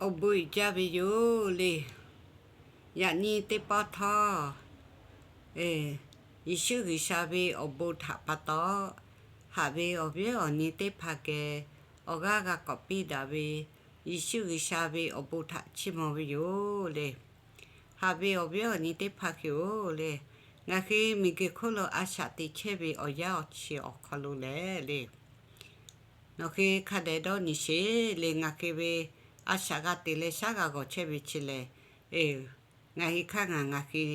Awˬ bon uiˍ jaˇ ve yoˬ le. Yaꞈ nyi teˇ pawˆ htawˇ, Yeˍsuˆ G'uiˬsha ve awˬ bon htaꞈ pa taw, haꞈ ve awˬ viˉ awˬ nyi teˇ hpaˍ geh awˬ g'aˇ g'a k'awꞈ piˇ daꞈ ve Yeˍsuˆ G'uiˬsha ve awˬ bon htaꞈ chiˇ mvuh ve yoˬ le. Haꞈ ve awˬ viˉ awˬ nyi teˇ hpaˍ hk'e-oˬ le, ngaˬ hui miˬguiˬ hk'oˆ lo a shaꞈ teꞈ chehˇ ve awˬ yanˇ awˬ chi awˬ hk'aw lo lehˬ le, nawˬ hui hk'a dehꞈ dawˇ nyi sheˍ le. Ngaˬ hui ve a shaꞈ g'a teꞈ leh shaˉ g'a g'awˬ chehˇ ve chi lehˬ, ngaˬ hui hk'aˇ ngaˬ ngaˬ hui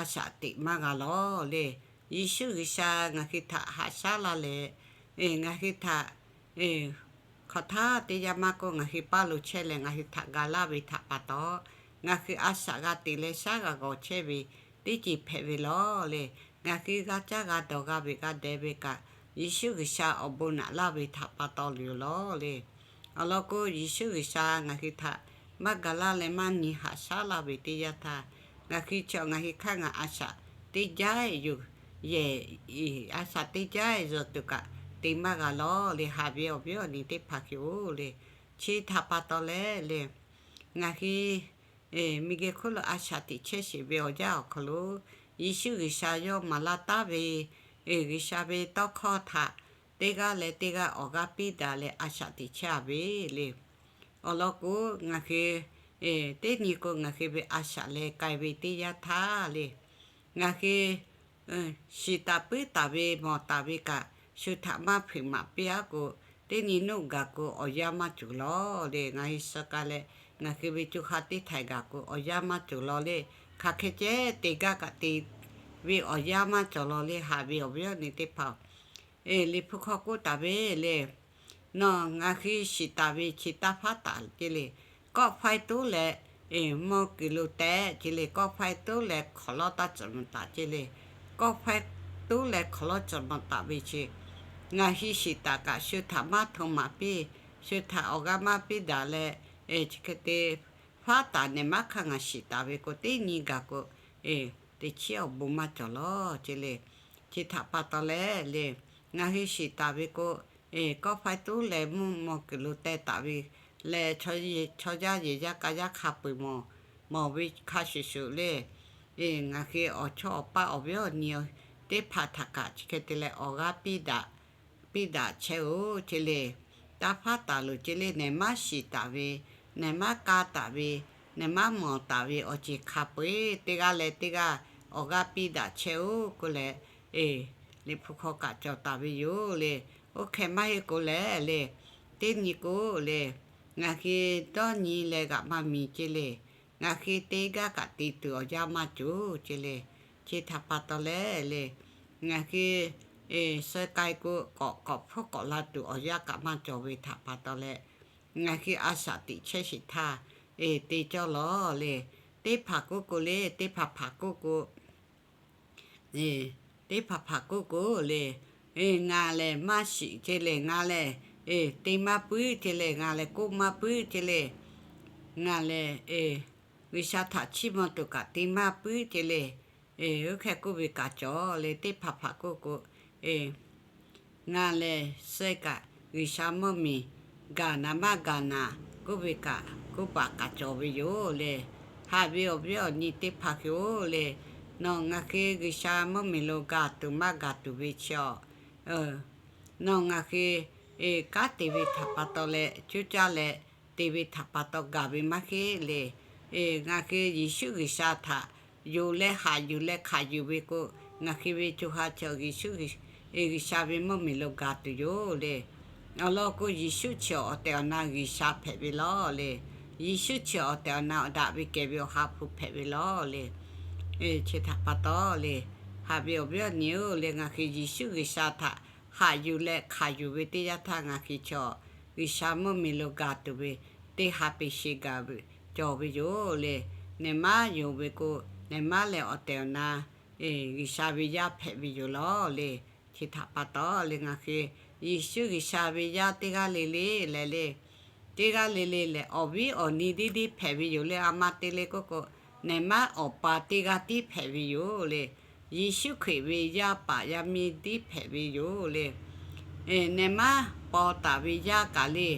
a shaꞈ teꞈ maˇ g'a lawˬ le. Yeˍsuˆ G'uiˬsha ngaˬ hui htaꞈ haꞈ shaˉ laˇ leh, ngaˬ hui htaꞈ hk'aˬ htaˇ teˇ yanˇ maˇ k'oˆ ngaˬ hui paˇ lo chehˇ leh ngaˬ hui htaꞈ ga laˇ ve htaꞈ pa taw, ngaˬ hui a shaꞈ g'a teꞈ leh shaˉ g'a g'awˬ chehˇ ve teˇ ceuˬ hpehꞈ ve lawˬ le. Ngaˬ hui g'a caˇ g'a dawˬ g'a ve g'a dehꞈ ve kaꞈ, Yeˍsuˆ G'uiˬsha awˬ bon naꞈ laˇ ve htaꞈ pa taw le yoˬ lawˬ le. Awˬ lawn k'o, Yeˍsuˆ G'uiˬsha ngaˬ hui htaꞈ maˇ ga laˇ leh maˇ nyi haꞈ shaˉ laˇ ve teˇ yanˇ htaˇ, ngaˬ hui chi ngaˬ hui hk'aˇ ngaˬ a shaꞈ teˇ jaˇ yoˬ. Yehˬ, a shaꞈ teˇ jaˇ yawˬ tuˬ kaꞈ te maˇ g'a lawˬ le. Haꞈ ve awˬ viˉ awˬ nyi teˇ hpaˍ hk'e-oˬ le, chi htaꞈ pa taw leh le, ngaˬ hui miˬguiˬ hk'oˆ lo a shaꞈ teꞈ chehˇ sheˍ ve awˬ yanˇ awˬ hk'aw lo, Yeˍsuˆ G'uiˬsha yawˇ maˍ laˇ taˉ ve G'uiˬsha ve tawˇ hkawˇ htaꞈ teˇ g'aˇ leh teˇ g'aˇ awˬ g'aˇ piˇ daꞈ leh a shaꞈ teꞈ chehˇ a ve le. Awˬ lawn k'o, ngaˬ hui teˇ nyi k'o ngaˬ hui ve a shaꞈ leh k'ai ve teˇ yanˇ htaˇ le, ngaˬ hui shiˍ taˍ puiˉ taˍ ve mawˬ taˍ ve kaꞈ, shu htaꞈ maˇ hpeuꞈ maˍ piˇ aˉ k'o, teˇ nyi nuˆ gaˬ k'o awˬ yanˇ maˇ cawˬ lawˬ le. Ngaˬ hui suh k'ai leh ngaˬ hui ve co ha teˇ htaiˍ gaˬ k'o awˬ yanˇ maˇ cawˬ lawˬ le. Hk'aˬ hk'e ceh te gaˇ kaꞈ te ve awˬ yanˇ maˇ cawˬ lawˬ le. Haꞈ ve awˬ viˉ awˬ nyi teˇ hpaˍ-oˬ, Liꞈ hpu hk'aw k'oˆ taˍ ve le, nawˬ ngaˬ hui shiˍ taˍ ve chi taˇ hpaˉ taˍ ce le. Kawˆ faiˇ toˉ leh mawˇ kuiˬ lo teh ce le. Kawˆ faiˇ toˉ leh hk'awꞈ lawˉ taˇ cawˬ mawˬ taˍ ce le. Kawˆ faiˇ toˉ leh hk'awꞈ lawˉ cawˬ mawˬ taˍ ve chi, ngaˬ hui shiˍ taˍ kaꞈ shu htaꞈ maˇ hto maˍ piˇ, shu htaꞈ awˬ g'aˇ maˇ piˇ daꞈ leh, chi hk'e te hpaˉ taˍ nehˬ maˉ hk'aˇ ngaˬ shiˍ taˍ ve k'o, teˇ nyi gaˬ k'o teˇ chiˉ awˬ bon maˇ cawˬ lawˬ ce le. Chi htaꞈ pa taw leh le, ngaˬ hui shiˍ taˍ ve k'o, kawˆ faiˇ toˉ leh mvuhˇ maw kuiˬ lo teh taˍ ve leh, chaw yaˇ yehˬ yaˇ k'a yaˇ hk'a peu-eˬ mawˬ, mawˬ ve hk'a shuˍ shuˍ le, ngaˬ hui awˬ chawˇ awˬ paˇ awˬ viˉ awˬ nyi teˇ hpaˍ htaꞈ kaꞈ chi hk'e te leh awˬ g'aˇ piˇ daꞈ piˇ daꞈ chehˇ-oˬ ce le. Taˇ hpaˉ taˍ loˬ ce le. Nehˬ maˉ shiˍ taˍ ve, nehˬ maˉ ka taˍ ve, nehˬ maˉ mawˬ taˍ ve awˬ ceuˬ hk'a peu-eˬ teˇ g'aˇ leh teˇ g'aˇ awˬ g'aˇ piˇ daꞈ chehˇ-oˬ k'oˆ leh, Liꞈ hpu hk'aw kaꞈ cawˬ taˍ ve yoˬ le. Oˇ hk'e maˇ heˆ k'o leh le, teˇ nyi k'o le, ngaˬ hui dawˇ nyi leh g'aꞈ maˇ miˬ ce le. Ngaˬ hui teˇ g'aˇ kaꞈ te tuˬ awˬ yanˇ maˇ cawˬ ce le. Chi htaꞈ pa taw leh le, ngaˬ hui suh k'ai k'o k'awꞈ k'awꞈ hpfuhˇ k'awꞈ la tuˬ awˬ yanˇ kaꞈ maˇ cawˬ ve htaꞈ pa taw leh, ngaˬ hui a shaꞈ teꞈ chehˇ sheˍ htaˇ te cawˇ lawˬ le. Teˇ hpaˍ k'oˆ k'o le, teˇ hpaˍ hpaˍ k'oˆ k'o, teˇ hpaˍ hpaˍ k'oˆ k'o le, ngaˬ lehˬ maˇ shiˍ ce le. Ngaˬ lehˬ te maˇ puiˉ ce le. Ngaˬ lehˬ k'oˆ maˇ puiˉ ce le. Ngaˬ lehˬ G'uiˬsha htaꞈ chiˇ mvuh tuˬ kaꞈ te maˇ puiˉ ce le. Oˇ hk'e k'oˆ ve kaꞈ cawˬ le. Teˇ hpaˍ hpaˍ k'oˆ k'o, ngaˬ lehˬ suh kaꞈ G'uiˬsha mvuhˇmiˬ gaˬ naˍ maˇ gaˬ naˍ k'oˆ ve kaꞈ k'oˆ paˍ kaꞈ cawˬ ve yoˬ le. Haꞈ ve awˬ viˉ awˬ nyi teˇ hpaˍ hk'e-oˬ le, nawˬ ngaˬ hui G'uiˬsha mvuhˇmiˬ lo gaˬ tuˬ maˇ gaˬ tuˬ ve chi a, nawˬ ngaˬ hui kanˉ te ve htaꞈ pa taw leh cuˇ caˇ leh te ve htaꞈ pa taw gaˬ ve maˇ heˆ le. Ngaˬ hui Yeˍsuˆ G'uiˬsha htaꞈ yonˍ leh haꞈ yuˬ leh hkanˍ yuˬ ve k'o, ngaˬ hui ve co ha chi Yeˍsuˆ G'uiˬsha ve mvuhˇmiˬ lo gaˬ tuˬ yoˬ le. Awˬ lawn k'o, Yeˍsuˆ chi awˬ tehˬ awˬ na G'uiˬsha hpehꞈ ve lawˬ le. Yeˍsuˆ chi awˬ tehˬ awˬ na awˬ daꞈ ve kehˬ ve Awˬ ha hpu hpehꞈ ve lawˬ le. Chi htaꞈ pa taw le, haꞈ ve awˬ viˉ awˬ nyi-oˬ le, ngaˬ hui Yeˍsuˆ G'uiˬsha htaꞈ haꞈ yuˬ leh hkanˍ yuˬ ve teˇ yanˇ htaˇ ngaˬ hui chi G'uiˬsha mvuhˇmiˬ lo gaˬ tuˬ ve teˇ ha peꞈ sheˍ gaˬ cawˬ ve yoˬ le. Nehˬ maˉ yonˍ ve k'o, nehˬ maˉ leh awˬ tehˬ awˬ na G'uiˬsha ve yaˇ hpehꞈ ve yoˬ lawˬ le. Chi htaꞈ pa taw le, ngaˬ hui Yeˍsuˆ G'uiˬsha ve yaˇ teˇ g'aˇ le le leh le, teˇ g'aˇ le le lehˬ awˬ viˉ awˬ nyi tiˉ tiˉ hpehꞈ ve yoˬ le. A ma te le k'oˆ k'o, nehˬ maˉ awˬ pa teˇ g'aˇ tiˉ hpehꞈ ve yoˬ le. Yeˍsuˆ Hkriꞈ ve yaˇ paˍ yaˇ miˇ tiˉ hpehꞈ ve yoˬ le. Nehˬ maˉ paw taˍ ve yaˇ kaꞈ le,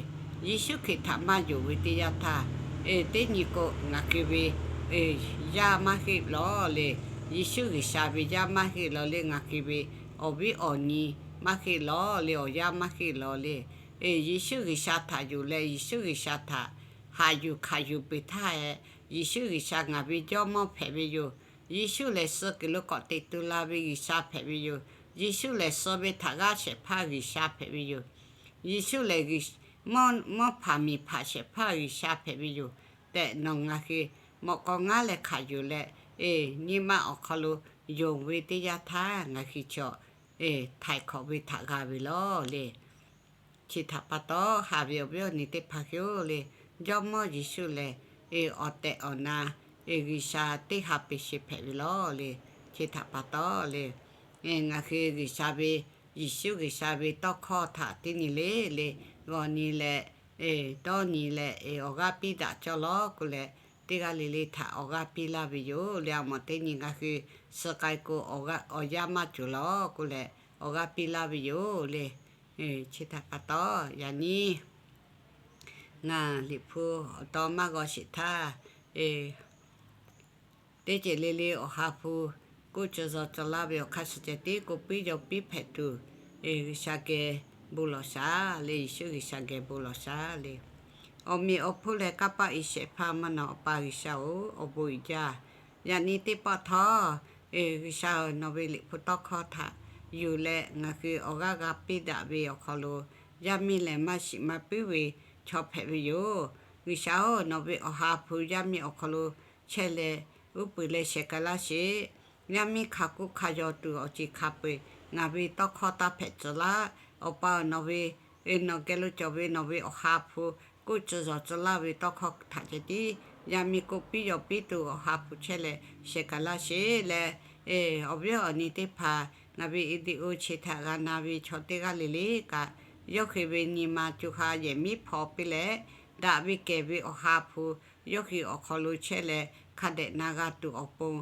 Yeˍsuˆ Hkriꞈ htaꞈ maˇ yonˍ ve teˇ yanˇ htaˇ, Teˇ nyi k'o ngaˬ hui ve yaˇ maˇ heˆ lawˬ le. Yeˍsuˆ G'uiˬsha ve yaˇ maˇ heˆ lawˬ le. Ngaˬ hui ve awˬ viˉ awˬ nyi maˇ heˆ lawˬ le. Awˬ yaˇ maˇ heˆ lawˬ le. Yeˍsuˆ G'uiˬsha htaꞈ yonˍ leh Yeˍsuˆ G'uiˬsha htaꞈ haꞈ yuˬ hkanˍ yuˬ peuˬ htaˇ hehꞈ, Yeˍsuˆ G'uiˬsha ngaˬ ve Jawˇmawˇ hpehꞈ ve yoˬ. Yeˍsuˆ lehˬ suh kuiˬ lo k'awꞈ teꞈ tu la ve G'uiˬsha hpehꞈ ve yoˬ. Yeˍsuˆ lehˬ suh ve htaꞈ g'aˇ shehˍ hpaˇ G'uiˬsha hpehꞈ ve yoˬ. Yeˍsuˆ lehˬ mvuhˇ hpanˍ miˬ hpanˍ shehˍ hpaˇ G'uiˬsha hpehꞈ ve yoˬ tehꞈ nawˬ ngaˬ hui mawꞈ k'aw ngaˉ leh hkanˍ yuˬ leh, nyi ma awˬ hk'aw lo yonˍ ve teˇ yanˇ htaˇ ngaˬ hui chaw htaiˍ hkawꞈ ve htaꞈ g'a ve lawˬ le. Chi htaꞈ pa taw, haꞈ ve awˬ viˉ awˬ nyi teˇ hpaˍ hui-oˬ le, Jawˇmawˇ Yeˍsuˆ lehˬ awˬ tehˬ awˬ na G'uiˬsha teˇ ha peˍ sheˍ hpehꞈ ve lawˬ le. Chi htaꞈ pa taw le, ngaˬ hui G'uiˬsha ve, Yeˍsuˆ G'uiˬsha ve tawˇ hkawˇ htaꞈ teˇ nyi le le, g'awˬ nyi leh, dawˇ nyi leh awˬ g'aˇ piˇ daꞈ cawˇ lawˬ k'oˆ leh, teˇ g'aˇ le le htaꞈ awˬ g'aˇ piˇ laˇ ve yoˬ le. A mawˬ teˇ nyi ngaˬ hui suh k'ai k'o, awˬ yaˇ maˇ cawˬ lawˬ k'oˆ leh awˬ g'aˇ piˇ laˇ ve yoˬ le. Chi htaꞈ pa taw, yaꞈ nyi ngaˬ Liꞈ hpu awˬ taw maˇ g'aw sheˍ htaˇ, teˇ ceuˬ le le awˬ ha hpu k'oˆ cawˬ zaw cawˬ laˇ ve awˬ hk'aˇ suh ceh tiˉ k'oˆ piˇ yaw piˇ hpehꞈ tuˬ, G'uiˬsha geh bon lawˬ shaˍ le. Yeˍsuˆ G'uiˬsha geh bon lawˬ shaˍ le. Awˬ meꞈ awˬ hponˇ leh kanˇ paˆ i shehˍ hpaˇ maˇ na Awˬ pa G'uiˬsha-oˬ, awˬ bon uiˍ jaˇ. Yaꞈ nyi teˇ pawˆ htawˇ, G'uiˬsha-oˬ, nawˬ ve Liꞈ hpu tawˇ hkawˇ htaꞈ yuˬ leh ngaˬ hui awˬ g'aˇ g'a piˇ daꞈ ve awˬ hk'aw lo, yaˇ miˇ lehˬ maˇ shiˍ maˇ puiˉ ve chaw hpehꞈ ve yoˬ. G'uiˬsha-oˬ, nawˬ ve awˬ ha hpu yaˇ miˇ awˬ hk'aw lo chehˇ leh, uˉ peunˍ leh sheh k'ai laˇ sheˍ. Yaˇ miˇ hk'a k'oˆ hk'a yaw tuˬ awˬ ceˬ hk'a peu-eˬ ngaˬ ve tawˇ hkawˇ taˇ hpehꞈ tcuh laˇ. Awˬ pa-oˬ, nawˬ ve, nawˬ geh lo cawˬ ve nawˬ ve awˬ ha hpu k'oˆ cawˬ zaw cawˬ laˇ ve tawˇ hkawˇ htaꞈ ceh tiˉ yaˇ miˇ k'oˆ piˇ yaw piˇ tuˬ awˬ ha hpu chehˇ leh sheh k'ai laˇ sheˍ leh, awˬ viˉ awˬ nyi teˇ hpaˍ ngaˬ ve video chi htaꞈ g'a na ve chaw teˇ g'aˇ le le kaꞈ, yawˇ hui ve nyi ma co ha yehˬ miˉ hpaw piˇ leh, daꞈ ve kehˬ ve awˬ ha hpu yawˇ hui awˬ hk'aw lo chehˇ leh hk'a dehꞈ na g'a tuˬ awˬ pon,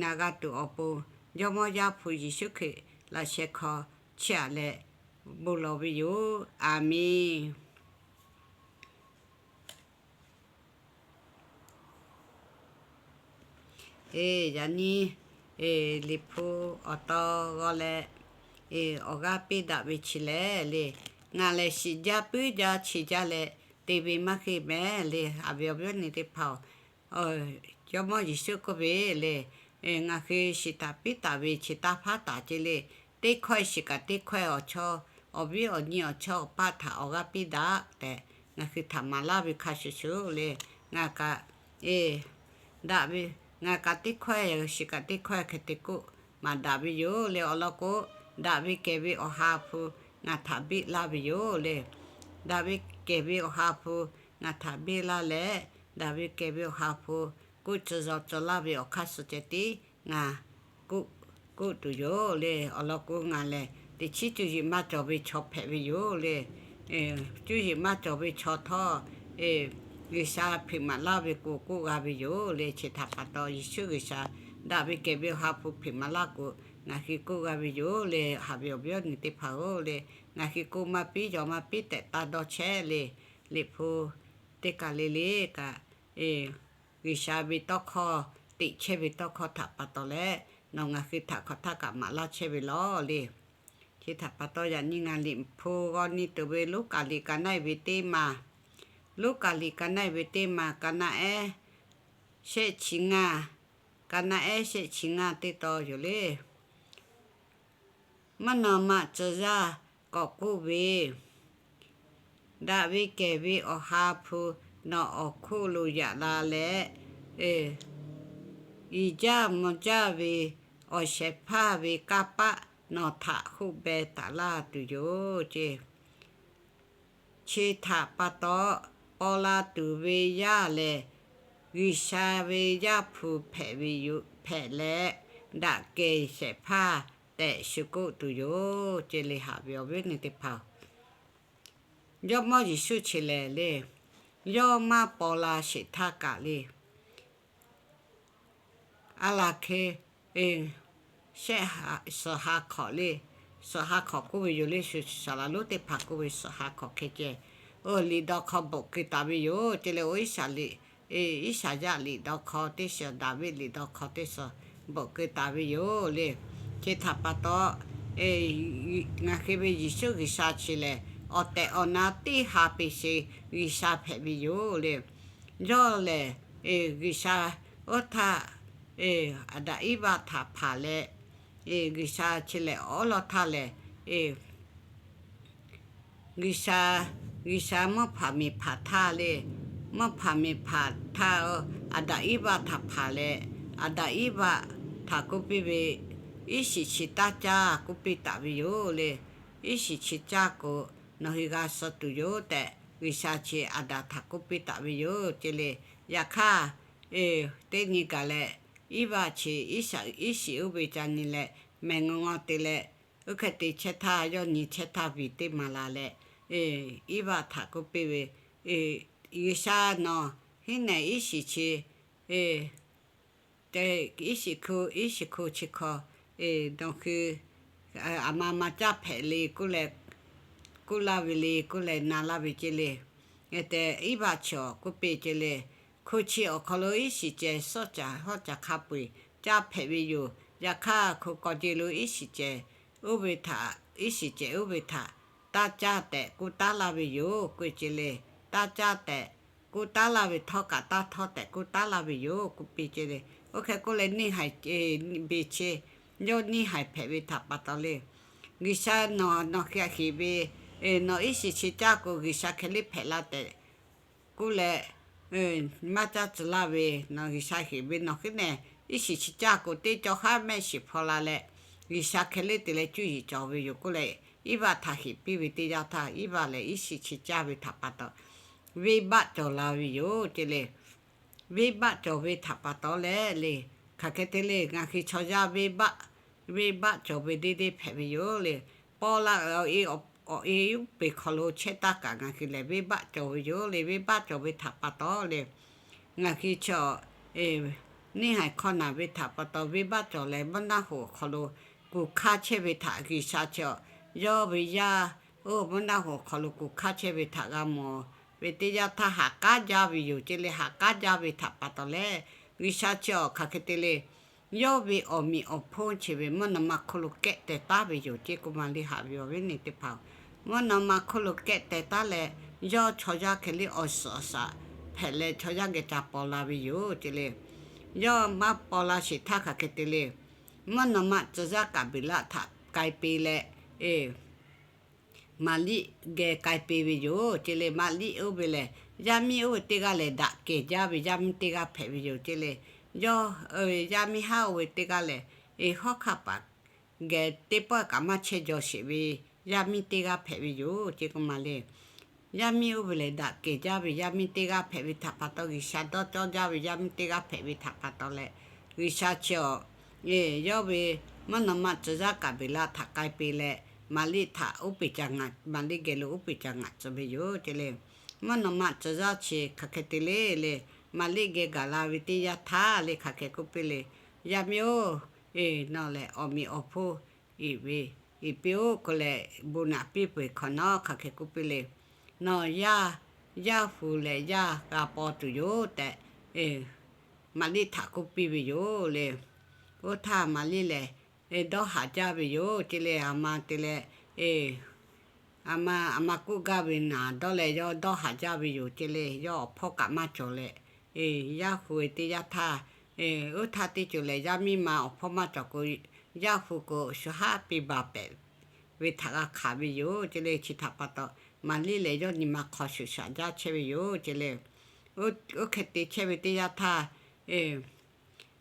na g'a tuˬ awˬ pon, Jawˇmawˇ Yaˇ hpu Yeˍsuˆ Hkriꞈ laꞈ sheh hk'aw chiˇ aꞈ leh bon lawˬ ve yoˬ. Aˬmenˍ. Yaꞈ nyi Liꞈ hpu awˬ taw g'aw leh awˬ g'aˇ piˇ daꞈ ve chi lehˬ le, ngaˬ lehˬ shiˍ jaˇ puiˉ jaˇ chi jaˇ leh te ve maˇ heˆ mehˍ le. Haꞈ ve awˬ viˉ awˬ nyi teˇ hpaˍ-oˬ, Jawˇmawˇ Yeˍsuˆ k'oˆ ve le, ngaˬ hui shiˍ taˍ piˉ taˍ ve chi taˇ hpaˉ taˍ ce le. Teˇ hkawehˇ shiˍ kaꞈ teˇ hkawehˇ awˬ chawˇ, awˬ viˉ awˬ nyi awˬ chawˇ awˬ paˇ htaꞈ awˬ g'aˇ piˇ daꞈ tehꞈ ngaˬ hui htaꞈ maˍ laˇ ve hk'a shuˍ shuˍ le. Ngaˬ kaꞈ, daꞈ ve, ngaˬ kaꞈ teˇ hkawehˇ shiˍ kaꞈ teˇ hkawehˇ hk'e te k'oˆ maˍ daꞈ ve yoˬ le. Awˬ lawn k'o, daꞈ ve kehˬ ve awˬ ha hpu ngaˬ htaꞈ biˇ laˇ ve yoˬ le. Daꞈ ve kehˬ ve awˬ ha hpu ngaˬ htaꞈ biˇ laˇ leh, daꞈ ve kehˬ ve awˬ ha hpu k'oˆ tcuh zaw tcuh laˇ ve awˬ hk'aˇ suh ceh tiˉ ngaˬ k'oˆ tuˬ yoˬ le. Awˬ lawn k'o, ngaˬ lehˬ teꞈ chiˉ cuˇ yiˍ maˇ cawˬ ve chaw hpehꞈ ve yoˬ le. Cuˇ yiˍ maˇ cawˬ ve chaw htawˇ, G'uiˬsha hpeꞈ maˍ laˇ ve k'o k'oˆ g'a ve yoˬ le. Chi htaꞈ pa taw, Yeˍsuˆ G'uiˬsha daꞈ ve kehˬ ve awˬ ha hpu hpeꞈ maˍ laˇ k'o, ngaˬ hui k'oˆ g'a ve yoˬ le. Haꞈ ve awˬ viˉ awˬ nyi teˇ hpaˍ-oˬ le, ngaˬ hui k'oˆ maˇ piˉ yaw maˇ piˉ tehꞈ taˇ dawˇ chehˇ le. Liꞈ hpu teˇ kaˬ le le kaꞈ, G'uiˬsha ve tawˇ hkawˇ teꞈ chehˇ ve tawˇ hkawˇ htaꞈ pa taw leh, nawˬ ngaˬ hui htaꞈ hk'awꞈ htaˇ kaꞈ maˍ laˇ chehˇ ve lawˬ le. Chi htaꞈ pa taw, yaꞈ nyi ngaˬ Liꞈ hpu g'aw nyi tuˬ ve Luˉkaꞈ liꞈ ka naˆ-e ve teˇ ma, Luˉkaꞈ liꞈ ka naˆ-e ve teˇ ma, ka naˆ ehˉ shehˆ chi ngaˇ, ka naˆ ehˉ shehˆ chi ngaˇ teˇ taw yoˬ le. Mvuhˇ naw ma tcuh yaˇ k'awꞈ k'oˆ ve, daꞈ ve kehˬ ve awˬ ha hpu nawˬ awˬ hk'oˆ lo yaꞈ la leh, iˍ jaˇ mvuh jaˇ ve awˬ shehˍ hpaˇ ve kanˇ paˆ nawˬ htaꞈ hoˆ beh taˍ laˇ tuˬ yoˬ ce. Chi htaꞈ pa taw, paw la tuˬ ve yaˇ lehˬ, G'uiˬsha ve Yaˇ hpu hpehꞈ ve yoˬ, hpehꞈ leh, daꞈ kehˬ shehˍ hpaˇ tehꞈ shu k'oˆ tuˬ yoˬ ce le. Haꞈ ve awˬ viˉ awˬ nyi teˇ hpaˍ-oˬ, Jawˇmawˇ Yeˍsuˆ chi lehˬ le, yawˇ maˇ paw la sheˍ htaˇ kaꞈ le, a laˬ hk'e, shehˆ, suhˍ ha hk'awꞈ le, suhˍ ha hk'awꞈ k'oˆ ve yoˬ le. Shu saˍ laˍ lonˉ teˇ hpaˍ k'oˆ ve suhˍ ha hk'awꞈ hk'e ceh, liꞈ dawˇ hk'aw bvuhꞈ keu taˍ ve yoˬ ce le. Oˇ Iˉsaˍ liꞈ, Iˉsaˍyaˆ liꞈ dawˇ hk'aw teˇ shiˍ, Daˍviˆ liꞈ dawˇ hk'aw teˇ shiˍ bvuhꞈ keu taˍ ve yoˬ le. Chi htaꞈ pa taw, ngaˬ hui ve Yeˍsuˆ G'uiˬsha chi lehˬ, awˬ tehˬ awˬ na teˇ ha piˇ sheˍ G'uiˬsha hpehꞈ ve yoˬ le. Yawˇ lehˬ, G'uiˬsha oˇ htaˇ, Aˍdanˍ Iˉvaˆ htaꞈ hpanˍ leh, G'uiˬsha chi lehˬ awˉ lawˇ htaˇ lehˬ, G'uiˬsha, G'uiˬsha mvuhˇ hpanˍ miˬ hpanˍ htaˇ le, mvuhˇ hpanˍ miˬ hpanˍ htaˇ, Aˍdanˍ Iˉvaˆ htaꞈ hpanˍ leh, Aˍdanˍ Iˉvaˆ htaꞈ k'oˆ piˇ ve, Iˉ shiˍ chi taˇ caˇ k'oˆ piˇ taˍ ve yoˬ le. Iˉ shiˍ chi caˇ k'o, nawˬ hui g'a suh tuˬ yoˬ tehꞈ, G'uiˬsha chi Aˍdanˍ htaꞈ k'oˆ piˇ taˍ ve yoˬ ce le. Yaꞈ hk'aˇ, teˇ nyi gaˬ leh, Iˉvaˆ chi Iˉsaˍ, Iˉ shiˍ oˇ ve ca nyi leh, mehˬ ngaw ngaw te leh, oˇ hk'e te chehˇ htaˇ, yawˇ nyi chehˇ htaˇ viˬ teˇ maˍ la leh, Iˉvaˆ htaꞈ k'oˆ piˇ ve, G'uiˬsha nawˬ hiˉ nehˬ Iˉ shiˍ chi, Iˉ shiˍ hku, Iˉ shiˍ hku chi hk'aw, nawˬ hui aˬ ma ma caˇ hpehꞈ le k'oˆ leh, k'oˆ laˇ ve le k'oˆ leh na laˇ ve ce le. Hk'e te Iˉvaˆ chi awˬ k'oˆ piˇ ce le. Hku chi awˬ hk'aw lo Iˉ shiˍ cehˬ suhˉ caˬ hawˉ caˬ hk'a peu-eˬ caˇ hpehꞈ ve yoˬ. Yaꞈ hk'aˇ, hku k'aw ce lo Iˉ shiˍ cehˬ oˇ ve htaꞈ, Iˉ shiˍ cehˬ oˇ ve htaꞈ taˇ caˇ tehꞈ k'oˆ taˉ laˇ ve yoˬ k'oˆ ce le. Taˇ caˇ tehꞈ k'oˆ taˉ laˇ ve, htawˇ kaꞈ taˇ htawˇ tehꞈ k'oˆ taˉ laˇ ve yoˬ k'oˆ piˇ ce le. Oˇ hk'e k'oˆ leh neˇ haiˬ, beˬ chi yawˇ neˇ haiˬ hpehꞈ ve htaꞈ pa taw le, G'uiˬsha nawˬ, nawˬ hk'a heˍ ve, nawˬ Iˉ shiˍ chi caˇ k'o G'uiˬsha hk'e le hpehꞈ la tehꞈ k'oˆ leh, maˇ caˇ tcuh laˇ ve, nawˬ G'uiˬsha heˍ ve nawˬ hiˉ nehˬ Iˉ shiˍ chi caˇ k'o teˇ cawˇ haˉ mehˆ shiˍ hpaw la leh, G'uiˬsha hk'e le te leh cuˇ yiˍ cawˬ ve yoˬ k'oˆ leh, Iˉvaˆ htaꞈ heˍ piˇ ve teˇ yanˇ htaˇ, Iˉvaˆ lehˬ Iˉ shiˍ chi caˇ ve htaꞈ pa taw, venˇbaˆ cawˬ la ve yoˬ ce le. Venˇbaˆ cawˬ ve htaꞈ pa taw leh le, hk'aˬ hk'e te le, ngaˬ hui chaw yaˇ venˇbaˆ, venˇbaˆ cawˬ ve deˇ deˇ hpehꞈ ve yoˬ le. Paw la awˬ e, awˬ e uˉ peˬ hk'aw lo chehˇ taˇ kaꞈ ngaˬ hui lehˬ venˇbaˆ cawˬ ve yoˬ le. Venˇbaˆ cawˬ ve htaꞈ pa taw le, ngaˬ hui chaw neˇ haiˬ hkawˇ naˬ ve htaꞈ pa taw venˇbaˆ cawˬ leh, mvuhˇ naˆ hoꞈ awˬ hk'aw lo kuˬ hkaˇ chehˇ ve htaꞈ G'uiˬsha chi awˬ, yawˇ ve yaˇ oˇ mvuhˇ naˆ hoꞈ awˬ hk'aw lo kuˬ hkaˇ chehˇ ve htaꞈ g'a mawˬ ve teˇ yanˇ htaˇ haꞈ k'aˉ jaˇ ve yoˬ ce le. Haꞈ k'aˉ jaˇ ve htaꞈ pa taw leh, G'uiˬsha chi awˬ hk'aˬ hk'e te le, yawˇ ve awˬ meꞈ awˬ hponˇ chi ve mvuhˇ naw ma hk'oˆ lo kehˆ teh taˉ ve yoˬ ce k'oˆ ma le. Haꞈ ve awˬ viˉ nyi teˇ hpaˍ-oˬ, mvuhˇ naw ma hk'oˆ lo kehˆ teh taˉ leh, yawˇ chaw yaˇ hk'e le awˬ suhˍ awˬ shaˍ hpehꞈ leh chaw yaˇ geh ca paw la ve yoˬ ce le. Yawˇ maˇ paw la sheˍ htaˇ hk'aˬ hk'e te le, mvuhˇ naw ma tcuh yaˇ Kaˍbeˍlaˆ htaꞈ k'ai piˇ leh, Maˍriˆ geh k'ai piˇ ve yoˬ ce le. Maˍriˆ oˇ ve lehˬ, yaˇ miˇ oˇ ve teˇ g'aˇ lehˬ daꞈ kehˬ jaˇ ve yaˇ miˇ teˇ g'aˇ hpehꞈ ve yoˬ ce le. Yawˇ yaˇ miˇ haˉ oˇ ve teˇ g'aˇ lehˬ, eˬ hawˉ hk'aˇ paˍ geh teˇ pawˆ kaꞈ maˇ chehˇ jaw sheˍ ve yaˇ miˇ teˇ g'aˇ hpehꞈ ve yoˬ ce k'oˆ ma le. Yaˇ miˇ oˇ ve lehˬ daꞈ kehˬ jaˇ ve yaˇ miˇ teˇ g'aˇ hpehꞈ ve htaꞈ pa taw, G'uiˬsha dawˇ cawˇ jaˇ ve yaˇ miˇ teˇ g'aˇ hpehꞈ ve htaꞈ pa taw leh, G'uiˬsha chi awˬ, yawˇ ve mvuhˇ naw ma tcuh yaˇ Kaˍbeˍlaˆ htaꞈ k'ai piˇ leh, Maˍriˆ htaꞈ uˉ peˬ ca ngaˬ, Maˍriˆ geh lo uˉ peˬ ca ngaˬ tcuh ve yoˬ ce le. Mvuhˇ naw ma tcuh yaˇ chi hk'aˬ hk'e te le le, Maˍriˆ geh gaˬ la ve teˇ yanˇ htaˇ le hk'aˬ hk'e k'oˆ piˇ le, Yaˇ miˇ-oˬ, eˬ nawˬ lehˬ awˬ meꞈ awˬ hponˇ iˍ ve, iˍ piˇ-oˆ k'oˆ leh, bon naꞈ piˇ peuˬ hk'awꞈ nawˉ hk'aˬ hk'e k'oˆ piˇ le, Nawˬ yaˇ, yaˇ hu leh yaˇ g'a paw tuˬ yoˬ tehꞈ, Maˍriˆ htaꞈ k'oˆ piˇ ve yoˬ le. Oˇ htaˇ Maˍriˆ lehˬ, dawˇ haˍ jaˇ ve yoˬ ce le. Aˬ ma te leh, aˬ ma, aˬ ma k'oˆ gaˇ ve naˍ dawˇ leh yawˇ dawˇ haˍ jaˇ ve yoˬ ce le. Yawˇ awˬ hpawˇ kaꞈ maˇ cawˬ leh, yaˇ hu ve teˇ yanˇ htaˇ, oˇ htaˇ teˇ ceuˬ lehˬ yaˇ miˇ ma awˬ hpawˇ maˇ cawˬ k'o, yaˇ hu k'o shu haˉ piˇ baˬ pehꞈ ve htaꞈ g'a hkanˍ ve yoˬ ce le. Chi htaꞈ pa taw, Maˍriˆ lehˬ yawˇ nyi ma hk'aw shuˍ shaꞈ jaˇ chehˇ ve yoˬ ce le. Oˇ hk'e te chehˇ ve teˇ yanˇ htaˇ,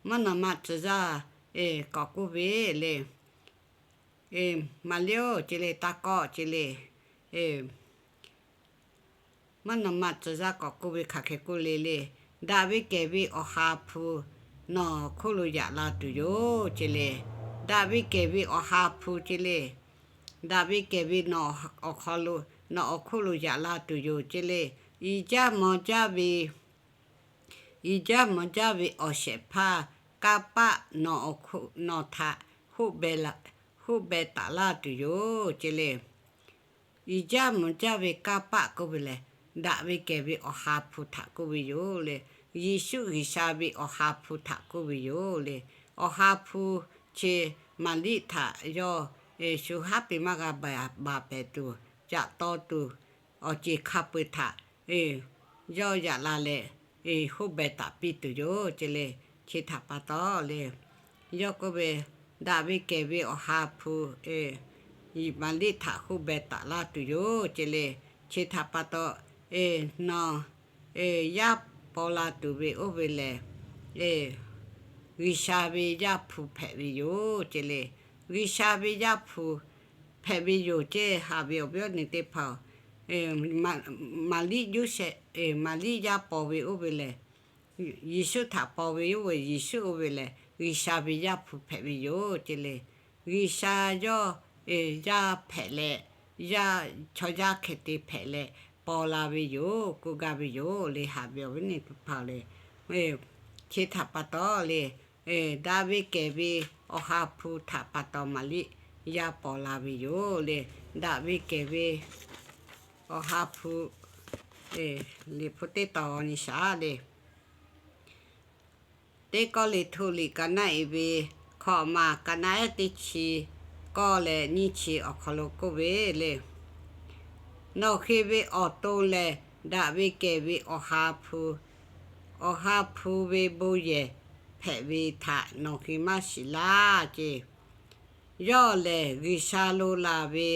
mvuhˇ naw ma tcuh yaˇ k'awꞈ k'oˆ ve le, Maˍriˆ-oˬ ce le, taˇ kawˆ ce le. Mvuhˇ naw ma tcuh yaˇ k'awꞈ k'oˆ ve hk'aˬ hk'e k'oˆ le le, Daꞈ ve kehˬ ve Awˬ ha hpu nawˬ awˬ hk'oˆ lo yaꞈ la tuˬ yoˬ ce le. Daꞈ ve kehˬ ve Awˬ ha hpu ce le. Daꞈ ve kehˬ ve nawˬ awˬ hk'aw lo, nawˬ awˬ hk'oˆ lo yaꞈ la tuˬ yoˬ ce le. Iˍ jaˇ maw jaˇ ve, iˍ jaˇ maw jaˇ ve awˬ shehˍ hpaˇ kanˇ paˆ nawˬ htaꞈ hoˆ beh taˍ laˇ tuˬ yoˬ ce le. Iˍ jaˇ maw jaˇ ve kanˇ paˆ k'oˆ ve lehˬ, daꞈ ve kehˬ ve Awˬ ha hpu htaꞈ k'oˆ ve yoˬ le. Yeˍsuˆ G'uiˬsha ve Awˬ ha hpu htaꞈ k'oˆ ve yoˬ le. Awˬ ha hpu chi Maˍriˆ htaꞈ yawˇ shu haˉ pui maˇ g'a baˬ pehˍ tuˬ, caꞈ taw tuˬ, awˬ ceˬ hk'a peu-eˬ htaꞈ yawˇ yaꞈ la leh, hoˆ beh taˍ piˇ tuˬ yoˬ ce le. Chi htaꞈ pa taw le, yawˇ k'oˆ ve, daꞈ ve kehˬ ve Awˬ ha hpu Maˍriˆ htaꞈ hoˆ beh taˍ laˇ tuˬ yoˬ ce le. Chi htaꞈ pa taw, nawˬ yaˇ paw la tuˬ ve oˇ ve lehˬ, G'uiˬsha ve Yaˇ hpu hpehꞈ ve yoˬ ce le. G'uiˬsha ve Yaˇ hpu hpehꞈ ve yoˬ ce. Haꞈ ve awˬ viˉ awˬ nyi teˇ hpaˍ-oˬ, Maˍriˆ Yoˇsehꞈ, Maˍriˆ yaˇ paw ve oˇ ve lehˬ, Yeˍsuˆ htaꞈ paw ve oˇ ve, Yeˍsuˆ oˇ ve lehˬ G'uiˬsha ve Yaˇ hpu hpehꞈ ve yoˬ ce le. G'uiˬsha yawˇ yaˇ hpehꞈ leh, yaˇ, chaw yaˇ hk'e te hpehꞈ leh paw la ve yoˬ, k'oˆ gaˇ ve yoˬ le. Haꞈ ve awˬ viˉ awˬ nyi teˇ hpaˍ-oˬ le, chi htaꞈ pa taw le, daꞈ ve kehˬ ve Awˬ ha hpu htaꞈ pa taw Maˍriˆ yaˇ paw la ve yoˬ le. Daꞈ ve kehˬ ve Awˬ ha hpu, Liꞈ hpu teˇ tawn nyi shaˍ le. Teˇ Kawˇrenˍhtuˆ liꞈ ka naˆ-ehˍ ve hkawꞈ ma ka naˆ-ehˍ teˇ chi kawˇ leh nyiˇ chi awˬ hk'aw lo k'oˆ ve le, nawˬ hui ve awˬ to lehˬ daꞈ ve kehˬ ve Awˬ ha hpu, Awˬ ha hpu ve bon yehˬ hpehꞈ ve htaꞈ nawˬ hui maˇ shiˍ laˇ ce. Yawˇ lehˬ G'uiˬsha lo laˬ ve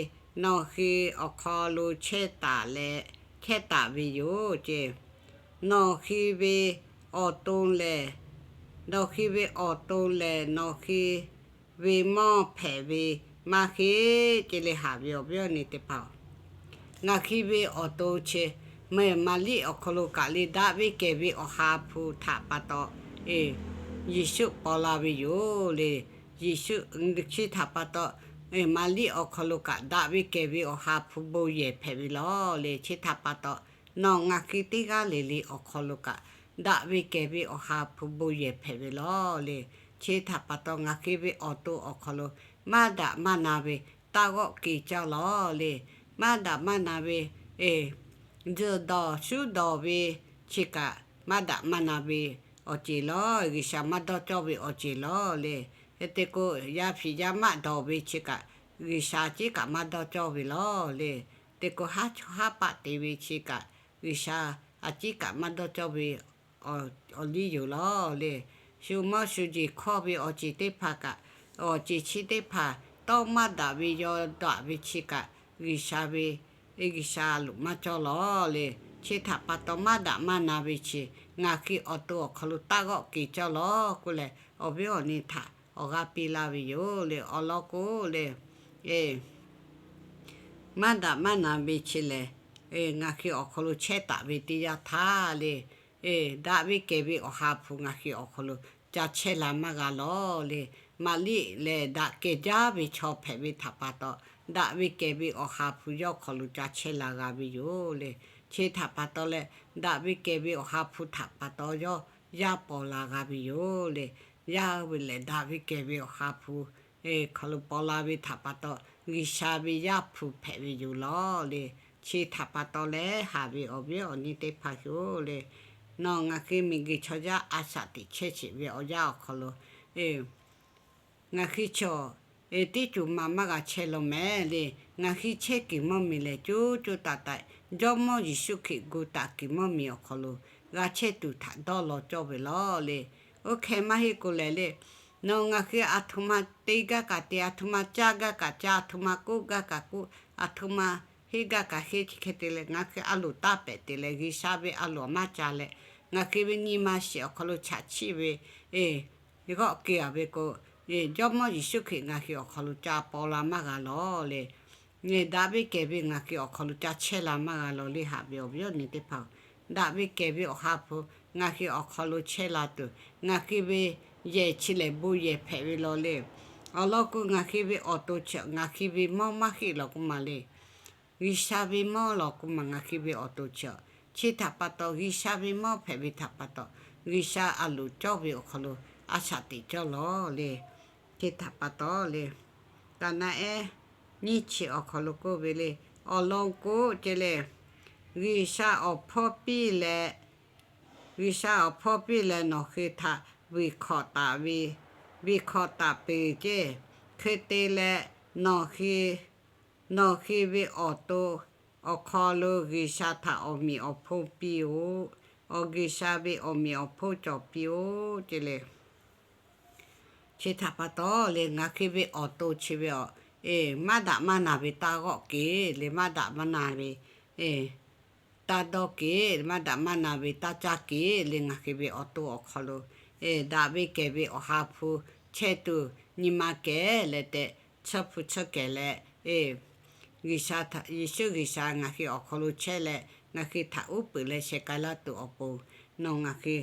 nawˬ hui awˬ hk'aw lo chehˇ taˍ leh chehˇ taˍ ve yoˬ ce. Nawˬ hui ve awˬ to lehˬ, nawˬ hui ve awˬ to lehˬ nawˬ hui ve mawˇ hpehꞈ ve maˇ heˆ ce le. Haꞈ ve awˬ viˉ awˬ nyi teˇ hpaˍ-oˬ, ngaˬ hui ve awˬ to chi meuˇ Maˍriˆ awˬ hk'aw lo kaꞈ le daꞈ ve kehˬ ve Awˬ ha hpu htaꞈ pa taw Yeˍsuˆ paw la ve yoˬ le. Yeˍsuˆ chi htaꞈ pa taw, Maˍriˆ awˬ hk'aw lo kaꞈ daꞈ ve kehˬ ve Awˬ ha hpu bon yehˬ hpehꞈ ve lawˬ le. Chi htaꞈ pa taw, nawˬ ngaˬ hui teˇ g'aˇ le le awˬ hk'aw lo kaꞈ daꞈ ve kehˬ ve Awˬ ha hpu bon yehˬ hpehꞈ ve lawˬ le. Chi htaꞈ pa taw, ngaˬ hui ve awˬ to awˬ hk'aw lo maˇ daꞈ maˇ na ve taˇ g'awˆ ke caˇ lawˬ le. Maˇ daꞈ maˇ na ve, tzuhˬ dawˬ shuˉ dawˬ ve chi kaꞈ maˇ daꞈ maˇ na ve awˬ ceˬ lawˬ, G'uiˬsha maˇ dawˇ cawˇ ve awˬ ceˬ lawˬ le. Hk'e te k'o, yaˇ hpiˍ yaˇ maˆ dawˬ ve chi kaꞈ G'uiˬsha a ciˉ kaꞈ maˇ dawˇ cawˇ ve lawˬ le. Te k'o, haˉ chawˇ haˉ paˆ te ve chi kaꞈ G'uiˬsha a ciˉ kaꞈ maˇ dawˇ cawˇ ve awˬ liˇ yoˬ lawˬ le. Shu mawˇ shu jeˬ hkawˇ ve awˬ ceˬ teˇ hpaˍ kaꞈ, awˬ ceˬ chi teˇ hpaˍ tawˇ maˇ daꞈ ve yaw daꞈ ve chi kaꞈ G'uiˬsha ve, G'uiˬsha a loˍ maˇ cawˇ lawˬ le. Chi htaꞈ pa taw maˇ daꞈ maˇ na ve chi ngaˬ hui awˬ to awˬ hk'aw lo taˇ g'awˆ ke caˇ lawˬ k'oˆ leh, awˬ viˉ awˬ nyi htaꞈ awˬ g'aˇ piˇ laˇ ve yoˬ le. Awˬ lawn k'o le, maˇ daꞈ maˇ na ve chi lehˬ, ngaˬ hui awˬ hk'aw lo chehˇ taˍ ve teˇ yanˇ htaˇ le, daꞈ ve kehˬ ve Awˬ ha hpu ngaˬ hui awˬ hk'aw lo ca chehˇ la maˇ g'a lawˬ le. Maˍriˆ lehˬ daꞈ kehˬ jaˇ ve chaw hpehꞈ ve htaꞈ pa taw, daꞈ ve kehˬ ve Awˬ ha hpu yawˇ hk'aw lo ca chehˇ la g'a ve yoˬ le. Chi htaꞈ pa taw leh, daꞈ ve kehˬ ve Awˬ ha hpu htaꞈ pa taw yawˇ yaˇ paw la g'a ve yoˬ le. Yaˇ ve lehˬ daꞈ ve kehˬ ve Awˬ ha hpu hk'aw lo paw la ve htaꞈ pa taw, G'uiˬsha ve Yaˇ hpu hpehꞈ ve yoˬ lawˬ le. Chi htaꞈ pa taw leh, haꞈ ve awˬ viˉ awˬ nyi teˇ hpaˍ hui-oˬ le, nawˬ ngaˬ hui miˬguiˬ chaw yaˇ a shaꞈ teꞈ chehˇ sheˍ ve awˬ yanˇ awˬ hk'aw lo ngaˬ hui chaw teˇ ceuˬ ma maˇ g'a chehˇ law mehˍ le. Ngaˬ hui chehˇ kuiˬ mawˇ miˬ lehˬ, coˇ coˇ taiˍ taiˍ Jawˇmawˇ Yeˍsuˆ Hkriꞈ gu taˍ kuiˬ mawˇ miˬ awˬ hk'aw lo g'a chehˇ tuˬ htaꞈ dawˇ law cawˇ ve lawˬ le. Oˇ hk'e maˇ heˆ k'o lehˬ le, nawˬ ngaˬ hui a htoꞈ ma te gaˇ kaꞈ te, a htoꞈ ma caˇ gaˇ kaꞈ caˇ, a htoꞈ ma k'oˆ gaˇ kaꞈ k'oˆ, a htoꞈ ma henˇ gaˇ kaꞈ henˇ, chi hk'e te leh ngaˬ hui a loˍ taˇ pehˍ te leh, G'uiˬsha ve a loˍ maˇ ca leh, ngaˬ hui ve nyi ma shiˍ awˬ hk'aw lo chaꞈ chiˆ ve g'awˆ ke-a ve k'o, Jawˇmawˇ Yeˍsuˆ Hkriꞈ ngaˬ hui awˬ hk'aw lo ca paw la maˇ g'a lawˬ le. Daꞈ ve kehˬ ve ngaˬ hui awˬ hk'aw lo ca chehˇ la maˇ g'a lawˬ le. Haꞈ ve awˬ viˉ awˬ nyi teˇ hpaˍ-oˬ, daꞈ ve kehˬ ve Awˬ ha hpu ngaˬ hui awˬ hk'aw lo chehˇ la tuˬ, ngaˬ hui ve yehˬ chi lehˬ bon yehˬ hpehꞈ ve lawˬ le. Awˬ lawn k'o, ngaˬ hui ve awˬ to chi ngaˬ hui ve mawˇ maˇ heˆ lawˬ k'oˆ ma le. G'uiˬsha ve mawˇ lawˬ k'oˆ ma ngaˬ hui ve awˬ to chi-a. Chi htaꞈ pa taw, G'uiˬsha ve mawˇ hpehꞈ ve htaꞈ pa taw, G'uiˬsha a loˍ cawˇ ve awˬ hk'aw lo a shaꞈ teꞈ cawˇ lawˬ le. Chi htaꞈ pa taw le, ka naˆ-ehˉ nyiˇ chi awˬ hk'aw lo k'oˆ ve le, awˬ lawn k'o ce le, G'uiˬsha awˬ hpawˇ piˇ leh, G'uiˬsha awˬ hpawˇ piˇ leh nawˬ hui htaꞈ vuiˬ hkawꞈ taˍ ve, vuiˬ hkawꞈ taˍ peuˬ ceˇ. Hk'e te leh, nawˬ hui, nawˬ hui ve awˬ to awˬ hk'aw lo G'uiˬsha htaꞈ awˬ meꞈ awˬ hponˇ piˇ-oˆ. Awˬ G'uiˬsha ve awˬ meꞈ awˬ hponˇ cawˬ piˇ-oˆ ceˇ le. Chi htaꞈ pa taw le, ngaˬ hui ve awˬ to chi ve a, maˇ daꞈ maˇ na ve taˇ g'awˆ keˍ le, maˇ daꞈ maˇ na ve taˇ dawˇ keˍ, maˇ daꞈ maˇ na ve taˇ caˇ keˍ le. Ngaˬ hui ve awˬ to awˬ hk'aw lo daꞈ ve kehˬ ve Awˬ ha hpu chehˇ tuˬ nyi ma kehˬ leh tehꞈ, tsuhˇ hpu tsuhˇ kehˬ leh, G'uiˬsha, Yeˍsuˆ G'uiˬsha ngaˬ hui awˬ hk'aw lo chehˇ leh, ngaˬ hui htaꞈ uˉ peunˍ leh sheh k'ai laˇ tuˬ awˬ pon, nawˬ ngaˬ hui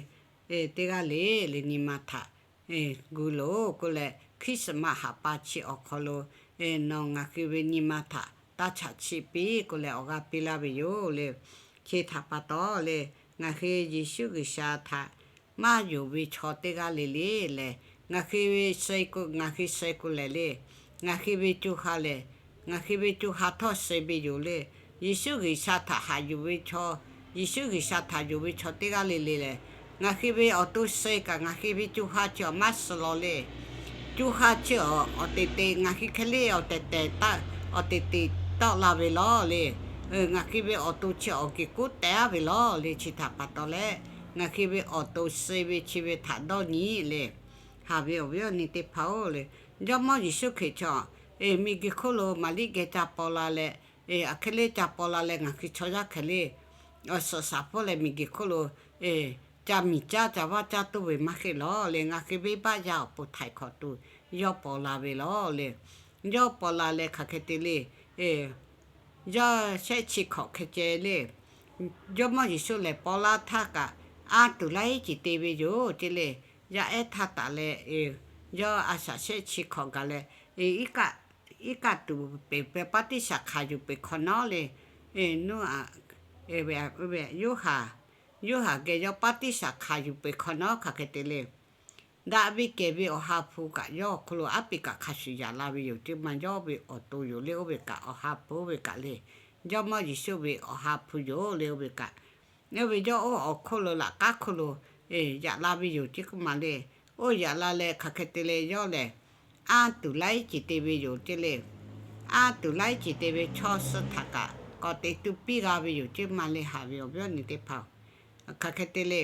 teˇ g'aˇ le le nyi ma htaꞈ gu loˬ k'oˆ leh, Christmas haꞈ pa chi awˬ hk'aw lo nawˬ ngaˬ hui ve nyi ma htaꞈ taˇ chaꞈ chiˆ piˇ k'oˆ leh awˬ g'aˇ piˇ laˇ ve yoˬ le. Chi htaꞈ pa taw le, ngaˬ hui Yeˍsuˆ G'uiˬsha htaꞈ maˇ yonˍ ve chaw teˇ g'aˇ le le lehˬ, ngaˬ hui ve suh, ngaˬ hui suh k'o lehˬ le, ngaˬ hui ve co ha lehˬ, ngaˬ hui ve co ha htawˇ suh ve yoˬ le. Yeˍsuˆ G'uiˬsha htaꞈ haꞈ yuˬ ve chaw, Yeˍsuˆ G'uiˬsha htaꞈ yonˍ ve chaw teˇ g'aˇ le le lehˬ, ngaˬ hui ve awˬ to suh kaꞈ ngaˬ hui ve co ha chi awˬ maˇ suh law le. Co ha chi awˬ, awˬ teꞈ teꞈ ngaˬ hui hk'e le awˬ tehˬ tehˬ taˆ, awˬ teꞈ teꞈ tawˆ la ve lawˬ le. Ngaˬ hui ve awˬ to chi awˬ geh kuˉ teh aˉ ve lawˬ le. Chi htaꞈ pa taw leh, ngaˬ hui ve awˬ to suh ve chi ve htaꞈ dawˇ nyi le. Haꞈ ve awˬ viˉ awˬ nyi teˇ hpaˍ-oˬ le, Jawˇmawˇ Yeˍsuˆ Hkriꞈ chaw, miˬguiˬ hk'oˆ lo Maˍriˆ geh ca paw la leh, aˬ hk'e le ca paw la leh ngaˬ hui chaw yaˇ hk'e le awˬ suhˍ shaˍ hpawˇ leh miˬguiˬ hk'oˆ lo ca miˬ caˇ ca vaˇ caˇ toˇ ve maˇ heˆ lawˬ le. Ngaˬ hui venˇbaˆ yaˇ awˬ pon htaiˍ hkawꞈ tuˬ yawˇ paw la ve lawˬ le. Yawˇ paw la leh hk'aˬ hk'e te le, yawˇ shehˆ chi hkawꞈ hk'e ceh le. Jawˇmawˇ Yeˍsuˆ lehˬ paw laˇ htaˇ kaꞈ, anˇ tuˬ laiˉ ceuˬ te ve yoˬ ceˇ le. Yaˇ ehˉ htaˇ taˍ leh, yawˇ a shaꞈ shehˆ chi hkawꞈ gaˬ leh, iˉ kaˆ tuˬ peuˬ peuˬ paˇ tiˇ shaˍ hkanˍ yuˬ peuˬ hk'awꞈ nawˉ le. Nuˇ, Yoˇhanˬ, Yoˇhanˬ geh yawˇ paˇ tiˇ shaˍ hkanˍ yuˬ peuˬ hk'awꞈ nawˉ hk'aˬ hk'e te le. Daꞈ ve kehˬ ve Awˬ ha hpu kaꞈ yawˇ awˬ hk'oˆ lo aˉ peꞈ kaꞈ hk'a shuˍ yaꞈ la ve yoˬ ceˇ ma. Yawˇ ve awˬ to yoˬ le, oˇ ve kaꞈ Awˬ ha hpu oˇ ve kaꞈ le. Jawˇmawˇ Yeˍsuˆ ve Awˬ ha hpu yoˬ le, oˇ ve kaꞈ. Oˇ ve yawˇ oˇ awˬ hk'oˆ lo laꞈ k'aˉ hk'oˆ lo yaꞈ la ve yoˬ ceˇ k'oˆ ma le. Oˇ yaꞈ la leh hk'aˬ hk'e te leh yawˇ lehˬ, anˇ tuˬ laiˉ ceuˬ te ve yoˬ ceˇ le. Anˇ tuˬ laiˉ ceuˬ te ve chaw suh htaꞈ kaꞈ k'awꞈ teꞈ tu piˇ g'a ve yoˬ ceˇ ma le. Haꞈ ve awˬ viˉ awˬ nyi teˇ hpaˍ, hk'aˬ hk'e te le.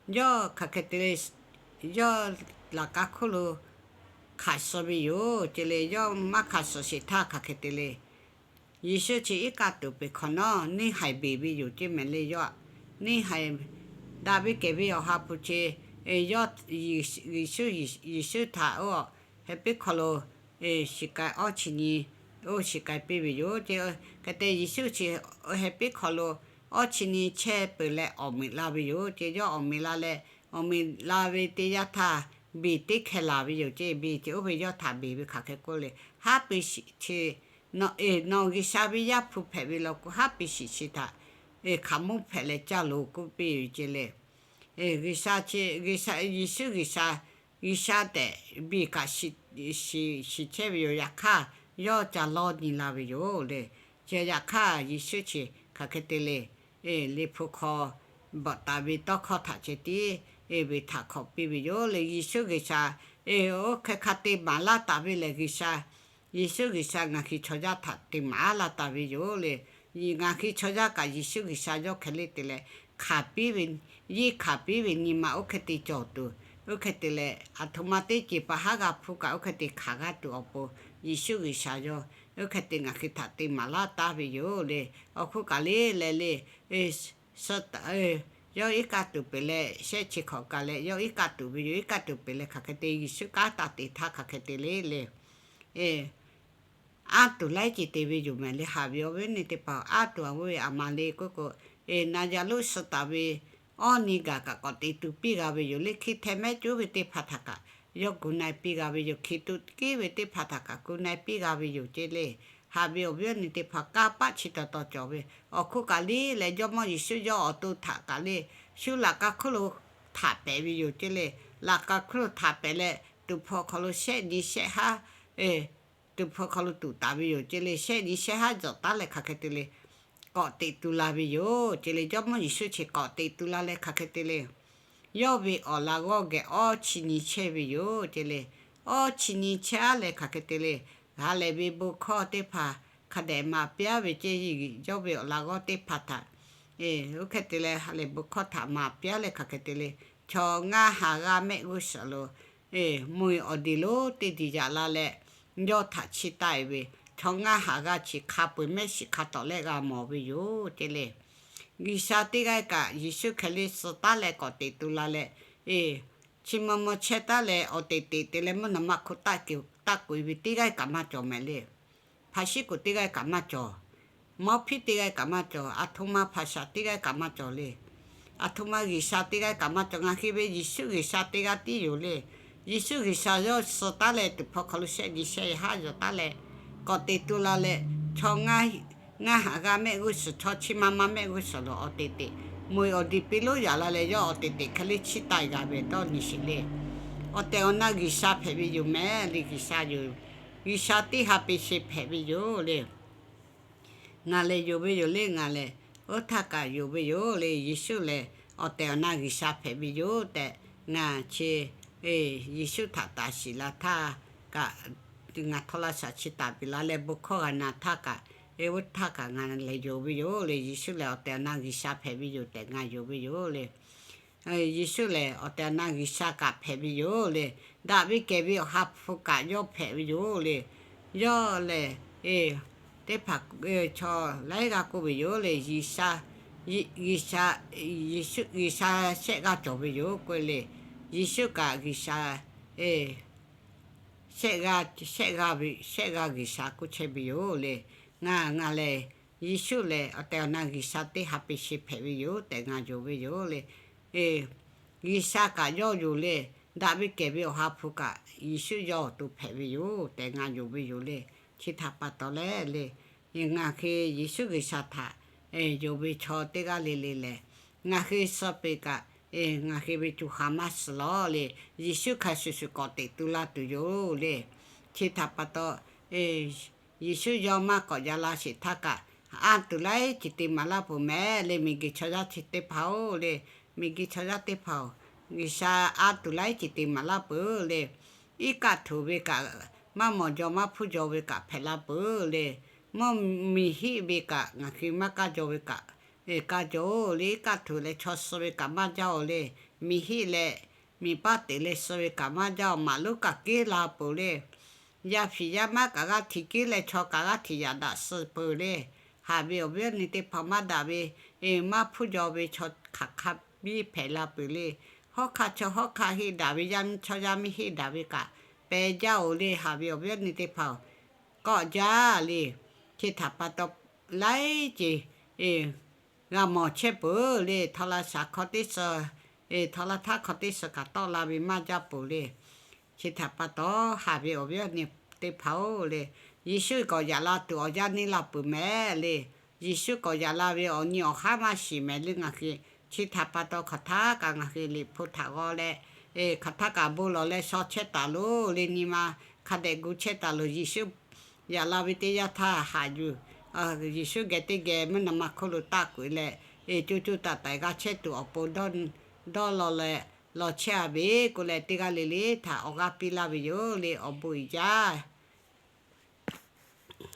Yawˇ hk'aˬ hk'e te le, yawˇ laꞈ ka hk'oˆ lo hk'aˬ suh ve yoˬ ceˇ le. Yawˇ maˇ hk'aˬ suh sheˍ htaˇ hk'aˬ hk'e te le, Yeˍsuˆ chi iˉ kaˆ tuˬ peuˬ hk'awꞈ nawˉ neˇ haiˬ beˬ ve yoˬ ceˇ mehˍ le. Yawˇ neˇ haiˬ daꞈ ve kehˬ ve Awˬ ha hpu chi, yawˇ Yeˍsuˆ, Yeˍsuˆ htaꞈ oˇ heh piˉ hk'aw lo shiˍ k'ai awˇ chi nyi, oˇ shiˍ k'ai piˇ ve yoˬ ceˇ. Hk'e te Yeˍsuˆ chi heh piˉ hk'aw lo awˇ chi nyi chehˇ peuˬ leh awˬ meꞈ la ve yoˬ ceˇ. Yawˇ awˬ meꞈ la leh, awˬ meꞈ la ve teˇ yanˇ htaˇ, beˬ teˇ hkeh laˬ ve yoˬ ceˇ. Beˬ ceˇ oˇ ve yawˇ htaꞈ beˬ ve hk'aˬ hk'e k'oˆ le, haˉ pui shiˍ chi, nawˬ G'uiˬsha ve Yaˇ hpu hpehꞈ ve law k'o, haˉ pui shiˍ chi htaꞈ hk'aˬ monˇ hpehꞈ leh caˇ loˬ k'oˆ piˇ ve ceˇ le. G'uiˬsha chi, G'uiˬsha, Yeˍsuˆ G'uiˬsha, G'uiˬsha tehꞈ beˬ kaꞈ shiˍ chehˇ ve yoˬ. Yaꞈ hk'aˇ, yawˇ ca lawˇ nyi la ve yoˬ le. Chi yaꞈ hk'aˇ, Yeˍsuˆ chi hk'aˬ hk'e te le, Liꞈ hpu hk'aw bvuhꞈ taˍ ve tawˇ hkawˇ htaꞈ ceh tiˉ ve htaꞈ hk'awꞈ piˇ ve yoˬ le. Yeˍsuˆ G'uiˬsha oˇ hk'e hk'a te maˍ laˇ taˍ ve lehˬ, G'uiˬsha, Yeˍsuˆ G'uiˬsha ngaˬ hui chaw yaˇ htaꞈ te maˍ laˇ taˍ ve yoˬ le. Ngaˬ hui chaw yaˇ kaꞈ Yeˍsuˆ G'uiˬsha yawˇ hk'e le te leh, hk'aˬ piˇ ve, yeˇ hk'aˬ piˇ ve nyi ma oˇ hk'e te cawˬ tuˬ, oˇ hk'e te leh, aˬ htoꞈ ma teˇ ceuˬ pa haˉ g'a hpu kaꞈ oˇ hk'e te hk'aˬ g'a tuˬ awˬ pon, Yeˍsuˆ G'uiˬsha yawˇ oˇ hk'e te ngaˬ hui htaꞈ te maˍ laˇ taˍ ve yoˬ le. Awˬ hk'oˆ kaꞈ le leh le, yawˇ iˉ kaˆ tuˬ peuˬ leh shehˆ chi hk'awꞈ kaˬ leh yawˇ iˉ kaˆ tuˬ ve yoˬ. Iˉ kaˆ tuˬ peuˬ leh hk'aˬ hk'e te Yeˍsuˆ kanˉ taˇ te htaˇ hk'aˬ hk'e te le le, anˇ tuˬ laiˉ ceuˬ te ve yoˬ mehˍ le. Haꞈ ve awˬ viˉ awˬ nyi teˇ hpaˍ, anˇ tuˬ a ve aˬ ma le k'oˆ k'o, na yaꞈ lo suh taˍ ve awˇ nyi gaˬ kaꞈ k'awꞈ te tu piˇ g'a ve yoˬ le. Hkiˇ hteh mehˉ cuˉ ve teˇ hpaˍ htaꞈ kaꞈ yawˇ gu na e piˇ g'a ve yoˬ. Hkiˬ tuꞈ kiˉ ve teˇ hpaˍ htaꞈ kaꞈ gu na e piˇ g'a ve yoˬ ceˇ le. Haꞈ ve awˬ viˉ awˬ nyi teˇ hpaˍ, kanˇ paˆ chi taw taw cawˬ ve awˬ hk'oˆ kaꞈ le leh, Jawˇmawˇ Yeˍsuˆ yawˇ awˬ to htaꞈ kaꞈ le, shu laꞈ ka hk'oˆ lo htaꞈ pehˍ ve yoˬ ceˇ le. Laꞈ ka hk'oˆ lo htaꞈ pehˍ leh, tuˍ hpawˇ hk'aw lo shehˆ nyi shehˆ haˉ tuˍ hpfuh hk'aw lo tuꞈ taˍ ve yoˬ ce le. Shehˆ nyi shehˆ haˉ jawˬ taˉ leh hk'aˬ hk'e te le k'awꞈ teꞈ tu la ve yoˬ ce le. Jawˇmawˇ Yeˍsuˆ chi k'awꞈ teꞈ tu la leh hk'aˬ hk'e te le, yawˇ ve awˬ laꞈ g'awˇ geh awˇ chi nyi chehˇ ve yoˬ ce le. Awˇ chi nyi chehˇ leh hk'aˬ hk'e te le, ha lehˬ ve bon hkawˇ teˇ hpaˍ hk'a dehꞈ maˍ piˇ ve ce. Yawˇ ve awˬ laꞈ g'awˇ teˇ hpaˍ htaꞈ, oˇ hk'e te leh ha lehˬ bon hkawˇ htaꞈ maˍ piˇ leh hk'aˬ hk'e te le, chaw ngaˇ ha g'aˇ mehˆ g'uˇ suhˍ lo mvuhˇ awˬ diˬ lonˉ teˇ diˬ yaꞈ la leh, yawˇ htaꞈ chiˇ taˆ e ve, chaw ngaˇ ha g'aˇ chi hk'a peu-eˬ mehˆ shiˍ hk'a tawˍ leh g'a mawˬ ve yoˬ ce le. G'uiˬsha teˇ g'aˇ kaꞈ Yeˍsuˆ Hkriꞈ le suh taˉ leh k'awꞈ teꞈ tu la leh, chi ma ma chehˇ taˉ leh awˬ teꞈ teꞈ te leh mvuhˇ naw ma hk'oˆ taˆ kuiˬ ve teˇ g'aˇ kaꞈ maˇ cawˬ mehˍ le. Hpaˍsiˉkuˬ teˇ g'aˇ kaꞈ maˇ cawˬ. Mawˇ hpiˇ teˇ g'aˇ kaꞈ maˇ cawˬ. Aˬ htoꞈ ma hpaˍ shaˍ teˇ g'aˇ kaꞈ maˇ cawˬ le. Aˬ htoꞈ ma G'uiˬsha teˇ g'aˇ kaꞈ maˇ cawˬ. Ngaˬ hui ve Yeˍsuˆ G'uiˬsha teˇ g'aˇ tiˉ yoˬ le. Yeˍsuˆ G'uiˬsha yawˇ suh taˉ leh tuˍ hpawˇ hk'aw lo shehˆ nyi shehˆ haˉ yawˬ taˉ leh, k'awꞈ teꞈ tu la leh, chaw ngaˇ ha g'aˇ mehˆ g'uˇ suhˍ, chaw chi ma ma mehˆ g'uˇ suhˍ lo awˬ teꞈ teꞈ, mvuhˇ awˬ diˬ piˇ lonˉ yaꞈ la leh yawˇ awˬ teꞈ teꞈ hk'e le chiˇ taˆ e g'a ve dawˇ nyi sheˍ le. Awˬ tehˬ awˬ na G'uiˬsha hpehꞈ ve yoˬ mehˍ le. G'uiˬsha yoˬ. G'uiˬsha teˇ ha pe she hpehꞈ ve yoˬ le. Ngaˬ lehˬ yonˍ ve yoˬ le. Ngaˬ lehˬ oˇ htaˇ kaꞈ yonˍ ve yoˬ le. Yeˍsuˆ lehˬ awˬ tehˬ awˬ na G'uiˬsha hpehꞈ ve yoˬ tehꞈ ngaˬ chi Yeˍsuˆ htaꞈ taˍ shiˍ la htaˇ kaꞈ, ngaˬ htaw la shaˍ chi taˍ piˍ la leh bon hkawˇ g'a na htaˇ kaꞈ, oˇ htaˇ kaꞈ ngaˬ lehˬ yonˍ ve yoˬ le. Yeˍsuˆ lehˬ awˬ tehˬ awˬ na G'uiˬsha hpehꞈ ve yoˬ tehꞈ ngaˬ yonˍ ve yoˬ le. Yeˍsuˆ lehˬ awˬ tehˬ awˬ na G'uiˬsha kaꞈ hpehꞈ ve yoˬ le. Daꞈ ve kehˬ ve Awˬ ha hpu kaꞈ yawˇ hpehꞈ ve yoˬ le. Yawˇ lehˬ teˇ hpaˍ chaw laiˉ g'aˇ k'oˆ ve yoˬ le. G'uiˬsha, G'uiˬsha shehˆ g'aˇ cawˬ ve yoˬ k'oˆ le. Yeˍsuˆ kaꞈ G'uiˬsha shehˆ g'aˇ, shehˆ g'aˇ ve, shehˆ g'aˇ G'uiˬsha k'oˆ chehˇ ve yoˬ le. Ngaˬ, ngaˬ lehˬ Yeˍsuˆ lehˬ awˬ tehˬ awˬ na G'uiˬsha teˇ ha pe she hpehꞈ ve yoˬ tehꞈ ngaˬ yonˍ ve yoˬ le. G'uiˬsha kaꞈ yawˇ yoˬ le. Daꞈ ve kehˬ ve Awˬ ha hpu kaꞈ Yeˍsuˆ yawˇ awˬ to hpehꞈ ve yoˬ tehꞈ ngaˬ yonˍ ve yoˬ le. Chi htaꞈ pa taw leh le, ngaˬ hui Yeˍsuˆ G'uiˬsha htaꞈ yonˍ ve chaw teˇ g'aˇ le le lehˬ, ngaˬ hui suh peˬ kaꞈ ngaˬ hui ve co ha maˇ suh lawˬ le. Yeˍsuˆ hk'a shuˍ shuˍ k'awꞈ teꞈ tu la tuˬ yoˬ le. Chi htaꞈ pa taw, Yeˍsuˆ yawˇ maˇ k'awꞈ yaꞈ la sheˍ htaˇ kaꞈ, a tuˬ laiˉ ceuˬ te maˍ laˇ peuˬ mehˍ le. Miˬguiˬ chaw yaˇ chi teˇ hpaˍ-oˬ le, miˬguiˬ chaw yaˇ teˇ hpaˍ-oˬ, G'uiˬsha a tuˬ laiˉ ceuˬ te maˍ laˇ peuˬ le. Iˉ kaˆ htuꞈ ve kaꞈ, maˇ mawˬ jaw maˇ hpuˇ jaw ve kaꞈ hpehꞈ la peuˬ le. Mvuhˇmiˬ hiˆ ve kaꞈ ngaˬ hui maˇ kaˇ jaw ve kaꞈ, kaˇ jaw-oˬ le. Iˉ kaˆ htuꞈ leh chaw suh ve kaꞈ maˇ jaˇ-oˬ le. Miˬ hiˆ leh miˬ paˉ teꞈ leh suh ve kaꞈ maˇ jaˇ-oˬ. Maꞈ lonˉ kaꞈ keˉ la peuˬ le. Yaˇ hpiˍ yaˇ maˇ kaꞈ g'aˇ htiꞈ keˉ leh chaw kaꞈ g'aˇ htiꞈ yaꞈ daꞈ suh peuˬ le. Haꞈ ve awˬ viˉ awˬ nyi teˇ hpaˍ maˇ daꞈ ve, maˇ hpuˇ jaw ve chaw hk'aˬ hk'a biˇ hpehꞈ la peuˬ le. Hawˉ hk'aˇ chaw hawˉ hk'aˇ heˆ daꞈ ve, yaˇ miˇ chaw yaˇ miˇ heˆ daꞈ ve kaꞈ peh jaˇ-oˬ le. Haꞈ ve awˬ viˉ awˬ nyi teˇ hpaˍ-oˬ, kawˆ jaˇ le. Chi htaꞈ pa taw laiˉ ceuˬ g'a mawˬ chehˇ peuˬ le. Htaw la shaˍ hk'aw teˇ suh, htaw la htaˇ hk'aw teˇ suh kaꞈ tawˆ la ve maˇ jaˇ peuˬ le. Chi htaꞈ pa taw haꞈ ve awˬ viˉ awˬ nyi teˇ hpaˍ-oˬ le, Yeˍsuˆ k'awꞈ yaꞈ la tuˬ awˬ yanˇ neˇ la peuˬ mehˍ le. Yeˍsuˆ k'awꞈ yaꞈ la ve awˬ nyi awˬ haˉ maˇ shiˍ mehˍ le. Ngaˬ hui chi htaꞈ pa taw hk'aˬ htaˇ kaꞈ ngaˬ hui Liꞈ hpu htaꞈ g'aw leh, hk'aˬ htaˇ kaꞈ bon lawˬ leh shaw chehˇ taˍ loˬ le. Nyi ma hk'a dehꞈ gu chehˇ taˍ loˬ. Yeˍsuˆ yaꞈ la ve teˇ yanˇ htaˇ haꞈ yuˬ, Yeˍsuˆ geh teˇ geh mvuhˇ naw ma hk'oˆ lo taˆ k'oꞈ-e leh, co co taiˍ taiˍ g'a chehˇ tuˬ awˬ pon dawˇ law leh law chehˇ-a ve k'oˆ leh, teˇ g'aˇ le le htaꞈ awˬ g'aˇ piˇ laˇ ve yoˬ le. Awˬ bon uiˍ jaˇ.